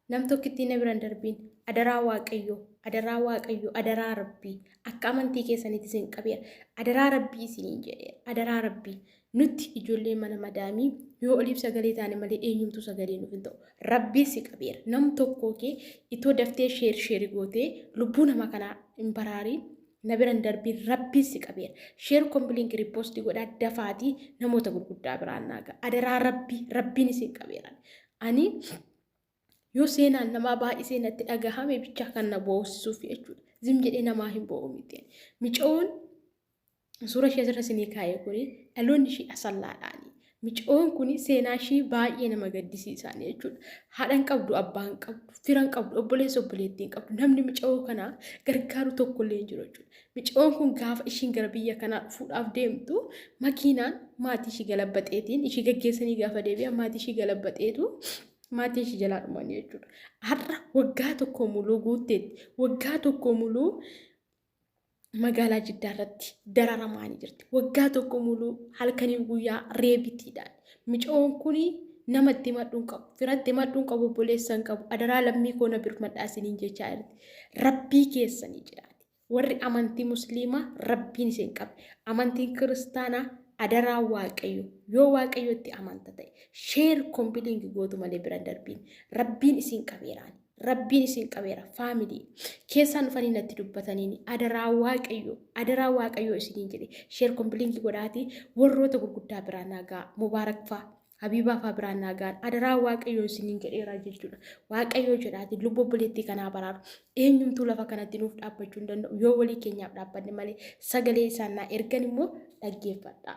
Nam tokkittiin na bira hin darbiin. Adaraa Waaqayyoo, adaraa Waaqayyoo, adaraa Rabbii. Akka amantii keessanitti isin qabeera. Adaraa Rabbii isiniin jedheera. Adaraa Rabbii. Nutti ijoollee mana madaamii yoo oliif sagalee taane malee eenyumtuu sagalee nuuf hin ta'u. Rabbii si qabeera. Nam tokkoo kee itoo daftee sheer sheeri gootee lubbuu nama kanaa hin baraariin na bira hin darbiin Rabbii si qabeera. Sheer kombiliinki riippoostii godhaa dafaatii namoota gurguddaa biraan naaga. Adaraa Rabbii Rabbiin isin qabeera. Ani yoo seenaan namaa baay'isee natti dhagahame bichaa kan na boossisuuf jechuudha. Zim jedhee namaa hin boo'u miti. Micoon suura ishee asirra isinii kaa'e kuni dhaloonni ishii asallaadhaani. Micoon kuni seenaa ishii baay'ee nama gaddisiisaan jechuudha. Haadha hin qabdu, abbaa hin qabdu, fira hin qabdu, obboleessa obboleettii hin qabdu. Namni micoo kana gargaaru tokkollee hin jiru jechuudha. Micoon kun gaafa ishiin gara biyya kanaa dhufuudhaaf deemtu makiinaan maatii ishii galabbaxeetiin ishii gaggeessanii gaafa deebi'an maatii ishii galabbaxeetu maatii ishii jalaa dhuman jechuudha. Har'a waggaa tokko muluu guutteetti. Waggaa tokko muluu magaalaa Jiddaa irratti dararamaa ni jirti. Waggaa tokko muluu halkaniif guyyaa reebitiidhaan. Micoon kun nama itti himadhu hin qabu. Firatti himadhu hin qabu, obboleessa hin qabu. Adaraa lammii koo na birmadhaa isiniin jechaa jirti. Rabbii keessanii jedhaati. Warri amantii musliimaa rabbiin isin qabe. Amantiin kiristaanaa adaraa waaqayyo yoo waaqayyotti amanta ta'e sheer kombiliingi gootu malee bira darbiin rabbiin isin qabeeraani. Rabbiin isin qabeera faamilii keessaan dhufanii natti dubbataniin adaraa waaqayyo adaraa waaqayyo isiniin jedhe sheer kombiliingi godhaatii warroota gurguddaa biraa nagaa mubaarak faa Habiibaa faa biraan naa ga'an adaraa waaqayyoo isiniin jedheera jechuudha. Waaqayyoo jedhaati lubbuu obboleettii kanaa baraaru. Eenyumtuu lafa kanatti nuuf dhaabbachuu hin danda'u yoo walii keenyaaf dhaabbanne malee sagalee isaan naa ergan immoo dhaggeeffadha.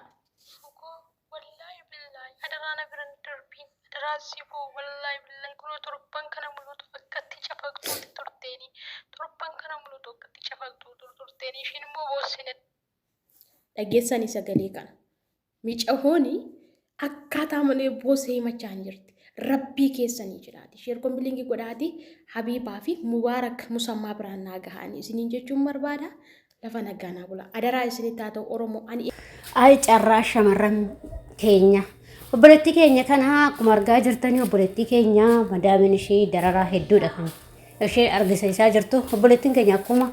Sukoo wallaahi billaahi adaraa na bira hin darbiin adaraa sifoo wallaahi billaahi kunoo torban kana muluutu akkatti cafaqxuuti turteeni torban kana muluutu akkatti cafaqxuutu turteeni ishiin immoo boosse natti Dhageessanii sagalee kana. Micahooni akkaataa malee boosee himachaa hin jirti. Rabbii keessanii jedhaati. Sheer kombiliingii godhaati Habiibaa fi Mubaarak musammaa biraan naa gahaanii isiniin jechuun barbaada. Lafa nagaa naa bula. Adaraa isinitti haa ta'u Oromoo ani Ay carraa shamarran keenya. Obboleettii keenya kana akkuma argaa jirtanii obboleettii keenya madaamiin ishee dararaa hedduudha kan ishee argisiisaa jirtu. Obboleettiin keenya akkuma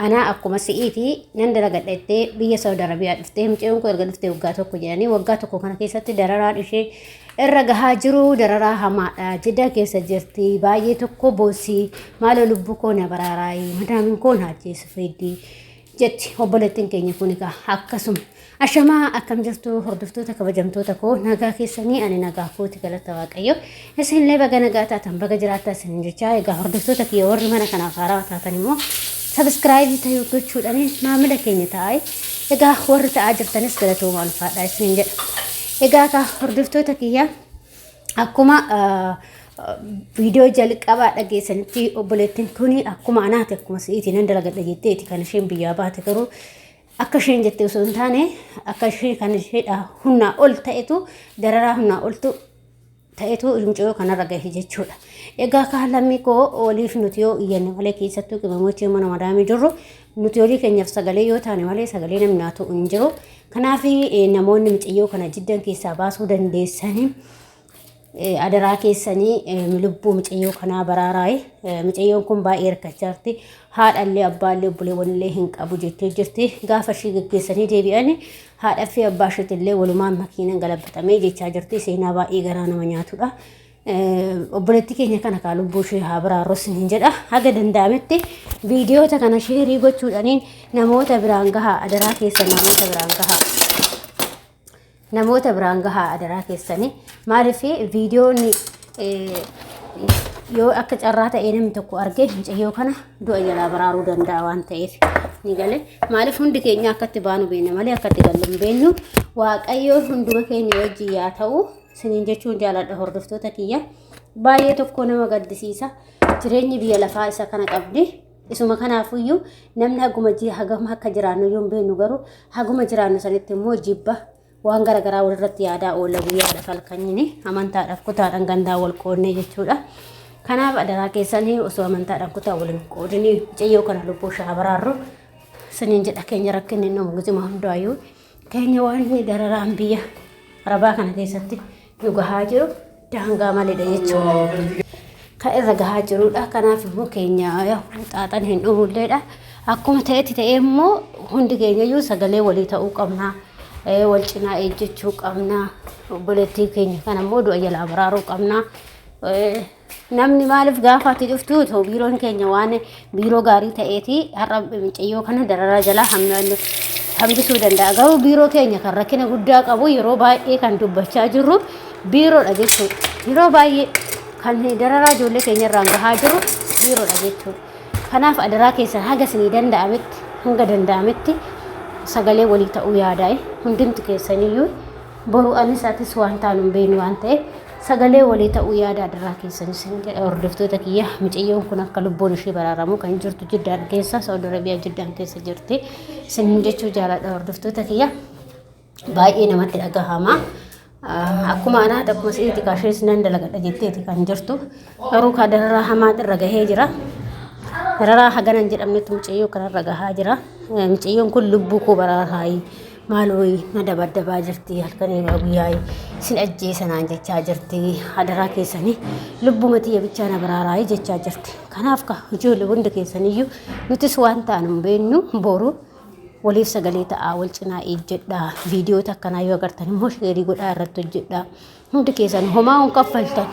Anaa akkuma si'iiti nan dalagadha jettee biyya Saudi Arabiyaa dhuftee mucayyoon kun erga dhuftee waggaa tokko jedhanii waggaa tokko kana keessatti dararaan ishee irra gahaa jiru dararaa hamaadha. Jiddaa keessa jirti baay'ee tokko boossi maaloo lubbuu koo na baraaraayi madaamin koo na ajjeesu feeddi jetti obboleettiin keenya kun egaa akkasuma. Ashamaa akkam jirtu hordoftoota kabajamtoota koo nagaa keessanii ani nagaa kooti galata waaqayyo isinillee baga nagaa taatan baga jiraattaa isin jechaa egaa hordoftoota kiyya warri mana kanaaf haarawaa taatan immoo sabiskiraayibii ta'uu gochuudhaan maamila keenya ta'aa egaa warri ta'aa jirtanis galatooma ulfaadhaa isin jedha egaa ka hordoftoota kiyya akkuma viidiyoo jalqabaa dhageessanitti obboleettiin kuni akkuma anaati akkuma si'iiti nan dalagadha jetteeti kan isheen biyyaa baate garuu Akka isheen jette osoo hin taane akka ishee kan isheedha humnaa ol ta'etu dararaa humnaa oltu ta'etu mucayyoo kanarra gahe jechuudha. Egaa kaa lammii koo waliif nuti yoo iyyanne malee keessattuu qimamochee mana madaamii jirru nuti walii keenyaaf sagalee yoo taane malee sagalee namni haa ta'u hin jiru. Kanaaf namoonni mucayyoo kana jiddan keessaa baasuu dandeessanii Adaraa keessanii lubbuu mucayyoo kanaa baraaraayi. Mucayyoon kun baay'ee rakkachaa jirti. Haadhallee abbaallee obboleewwanillee hin qabu jettee jirti. Gaafa ishii geggeessanii deebi'an haadha fi abbaa isheetillee walumaan makiinaan galabbatamee jechaa jirti. Seenaa baay'ee garaa nama nyaatudha. Obboleettii keenya kana kaa lubbuu ishee haa baraarru isiniin jedha. Haga danda'ametti viidiyoota kana sheerii gochuudhaaniin namoota biraan gahaa adaraa keessan namoota biraan gahaa. Namoota biraan gahaa adaraa keessanii maaliif viidiyoon yoo akka carraa ta'ee namni tokko arge mucayyoo kana du'a jalaa baraaruu danda'a waan ta'eef ni gale maaliif hundi keenya akkatti baanu beekna malee akkatti gallu hin beeknu waaqayyo hunduma keenya wajjin yaa ta'u siniin jechuun jaaladha hordoftoota kiyya baay'ee tokko nama gaddisiisa jireenyi biyya lafaa isa kana qabdi Isuma kanaafuyyuu namni haguma ji hagam akka jiraannu iyyuu hin beeknu garuu haguma jiraannu sanitti immoo jibba waan gara garaa walirratti yaadaa oolla guyyaadhaaf halkaniin amantaadhaaf kutaadhaan gandaa wal qoodnee jechuudha. Kanaaf adaraa keessanii osoo amantaadhaan kutaa wal hin qoodinii mucayyoo kana lubbuu ishee haa baraarru saniin jedha keenya rakkinni inni uumu gizima hundaayyuu keenya waan inni dararaan biyya arabaa kana keessatti nu gahaa jiru daangaa maleedha jechuudha. kan irra gahaa jirudha. Kanaaf immoo keenya xaaxan hin dhumulleedha. Akkuma ta'etti ta'ee immoo hundi keenya iyyuu sagalee walii ta'uu qabna. Wal cinaa ejjechuu qabna. Obboleettii keenya kana immoo du'a jalaa baraaruu qabna. Namni maaliif gaafa ati dhuftu otoo biiroon keenya waan biiroo gaarii ta'eeti har'a mucayyoo kana dararaa jalaa hambisuu danda'a. Garuu biiroo keenya kan rakkina guddaa qabu yeroo baay'ee kan dubbachaa jirru biiroodha jechuudha. Yeroo baay'ee kan dararaa ijoollee keenya irraan gahaa jiru biiroodha jechuudha. Kanaaf adaraa keessan haga isinii danda'ametti hanga danda'ametti sagalee walii ta'uu yaadaa'e hundumti keessaniyyuu boru anis atis waan taanu hin beeknu waan ta'eef sagalee walii ta'uu yaada adaraa keessan isin jedha hordoftoota kiyya. Mucayyoon kun akka lubbuun ishee baraaramu kan jirtu Jiddaan keessa, Saudi Arabiyaa Jiddaan keessa jirti isin jechuu jaaladha hordoftoota kiyya. Baay'ee namatti dhagahama. Akkuma anaati akkuma si'iiti kaashees nan dalagadha jetteeti kan jirtu. Garuu kaa dararaa hamaan irra gahee jira. Dararaa hagana hin jedhamnetti mucayyoo kanarra gahaa jira. Mucayyoon kun lubbuu koo baraaraayi. Maaloo na dabaddabaa jirti halkanii guyyaa isin ajjeesa naan jechaa jirti. Adaraa keessanii lubbuma tiyya bichaa na baraaraayi jechaa jirti. Kanaaf ka ijoollee hundi keessaniyyuu nutis waan taanu hin beeknu boru waliif sagalee ta'aa wal cinaa ejjedhaa. Viidiyoota akkanaa yoo agartan immoo sheerii godhaa irratti hojjedhaa. Hundi keessan homaa hin kaffaltan.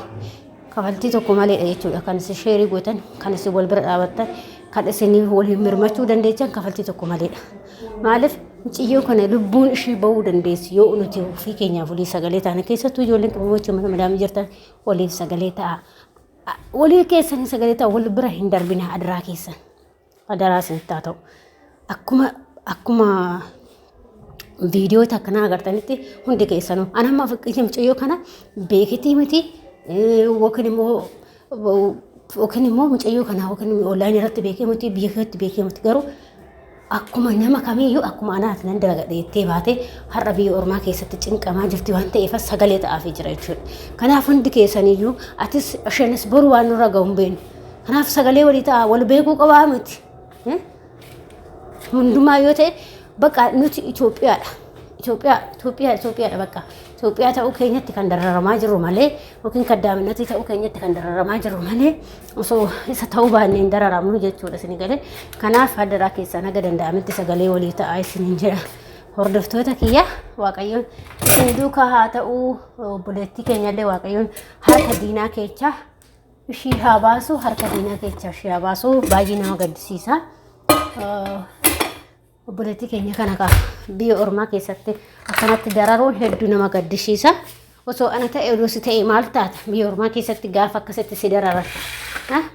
Kafaltii tokko maleedha jechuudha. Kan isin sheerii gootan, kan isin wal bira dhaabattan, kan isin waliin mirmachuu dandeechan kafaltii tokko maleedha. Maaliif mucayyoo kana lubbuun ishee ba'uu dandeessi yoo nuti ofii keenyaaf walii sagalee taane keessattuu ijoolleen qabamocha mana madaamii jirtan waliif sagalee ta'a. Walii keessanii sagalee ta'a wal bira hin darbina adaraa keessan. Adaraa isinitti haa ta'u. Akkuma akkuma viidiyoota akkanaa agartanitti hundi keessanuu ana amma fakkeenya mucayyoo kana beekitii miti yookiin immoo yookiin immoo mucayyoo kana yookiin onlaayinii irratti beekee miti biyya keessatti beekee miti garuu akkuma nama kamiiyyuu akkuma anaati nan dalagadha jettee baate har'a biyya ormaa keessatti cinqamaa jirti waan ta'eef sagalee ta'aafii jira jechuudha. Kanaaf hundi keessaniyyuu atis isheenis boru waan nurra ga'u hin beeknu. Kanaaf sagalee walii ta'a wal beekuu qabaa miti. Hundumaa yoo ta'e bakka nuti Itoophiyaadha. Itoophiyaa Itoophiyaa Itoophiyaadha bakka Itoophiyaa ta'uu keenyatti kan dararamaa jirru malee yookiin kaddaaminatti ta'uu keenyatti kan dararamaa jirru malee osoo isa ta'uu baannee hin dararamnu jechuudha isin galee. Kanaaf hadaraa keessan haga danda'ametti sagalee walii ta'aa isiniin jedha. Hordoftoota kiyya Waaqayyoon isin duukaa haa ta'uu obboleettii keenyallee Waaqayyoon harka diinaa keechaa ishii haa baasu harka diinaa keessaa ishii haa baasu baay'ee nama gaddisiisa. Obboleettii keenya kana kaa biyya ormaa keessatti akkanatti dararuun hedduu nama gaddisiisa. Osoo ana ta'e odoo si ta'e maal taata biyya ormaa keessatti gaafa akkasitti si dararan.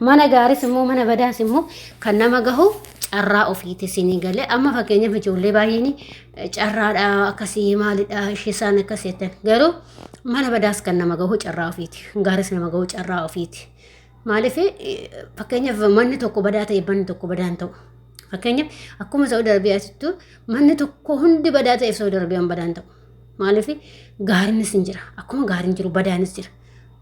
Mana gaaris immoo mana badaas immoo kan nama gahu carraa ofiiti isinii galee amma fakkeenyaaf ijoollee baay'een carraadha akkasii maalidha ishee isaan akkas jettan garuu Mana badaas kan nama gahu carraa ofiiti. Gaaris nama gahu carraa ofiiti. Maaliif fakkeenyaaf manni tokko badaa ta'e manni tokko badaa hin ta'u. Fakkeenyaaf akkuma Saa'ud Arabiyaatittu manni tokko hundi badaa ta'eef Saa'ud Arabiyaan badaa hin ta'u. Maaliif gaariinis hin jira. Akkuma gaariin jiru badaanis jira.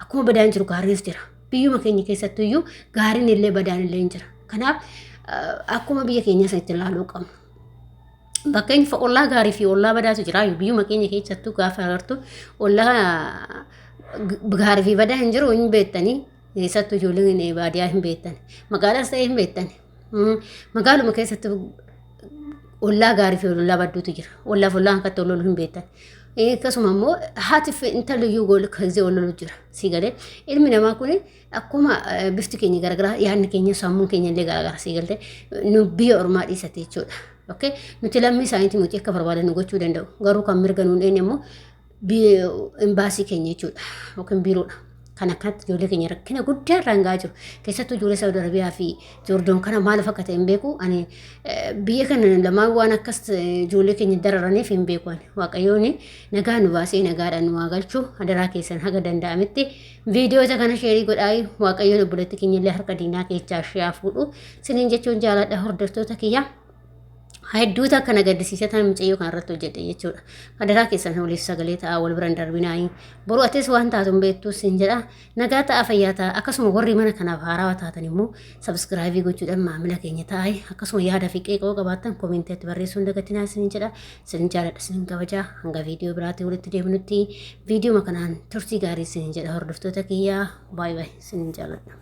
Akkuma badaan jiru gaariinis jira. Biyyuma keenya keessattu iyyuu gaariin illee badaan illee hin jira. Kanaaf akkuma biyya keenyaa sanitti ilaaluu qabna. Fakkeenyaaf ollaa gaarii fi ollaa badaatu jira. Biyyuma keenya keessattuu gaafa agartu ollaa gaarii fi badaa hin jiru hin beektanii. Keessattuu ijoolleen baadiyyaa hin beektan. Magaalaas ta'e hin beektan. Magaaluma keessatti ollaa gaarii fi ollaa badduutu jira. Ollaaf ollaan akkatti ol lolu hin beektan. Akkasuma immoo haati fi intalli iyyuu goolii ol lolu jira. Si galee ilmi namaa kun Akkuma bifti keenya garagaraa yaadni keenya sammuun keenya illee garagara sii galte nu biyya ormaa dhiisate jechuudha. Okay? Nuti lammii isaaniitti nuti akka barbaadan nu gochuu danda'u. Garuu kan mirga nuun eenne immoo imbaasii keenya jechuudha yookiin biiroodha. Kan akkanatti ijoollee keenya rakkina guddaa irraan gahaa jiru. Keessattuu ijoollee Saawud Arabiyaa fi Joordoon kana maaliif akka ta'e hin beeku. Ani biyya kana lamaan waan akkas ijoollee keenya dararaniif hin beeku ani. Waaqayyoon nagaa nu baasee nagaadhaan nu haa galchu. Adaraa keessan haga danda'ametti Viidiyoota kana sheerii godhaayi waaqayyoon obboleetti keenyallee harka diinaa keessaa ishee haa fuudhu siniin jechuun jaaladha hordoftoota kiyya. Hedduuta akkana gaddisiisa tan mucayyoo kana irratti hojjedhe jechuudha. Adaraa keessan waliif sagalee ta'aa wal biran darbinaayi. Boru atis waan taatu hin beektu sin jedha. Nagaa ta'aa fayyaa ta'aa akkasuma warri mana kanaaf haarawaa taatan immoo sabskraayibii gochuudhaan maamila keenya ta'aa akkasuma yaada fi qeeqoo qabaattan koomentiitti barreessuun dagatinaa sin jedha. Sin jaaladha sin kabajaa hanga viidiyoo biraatti walitti deebinutti viidiyoo kanaan turtii gaarii isin jedha hordoftoota kiyyaa baay'ee baay'ee isin jaaladha.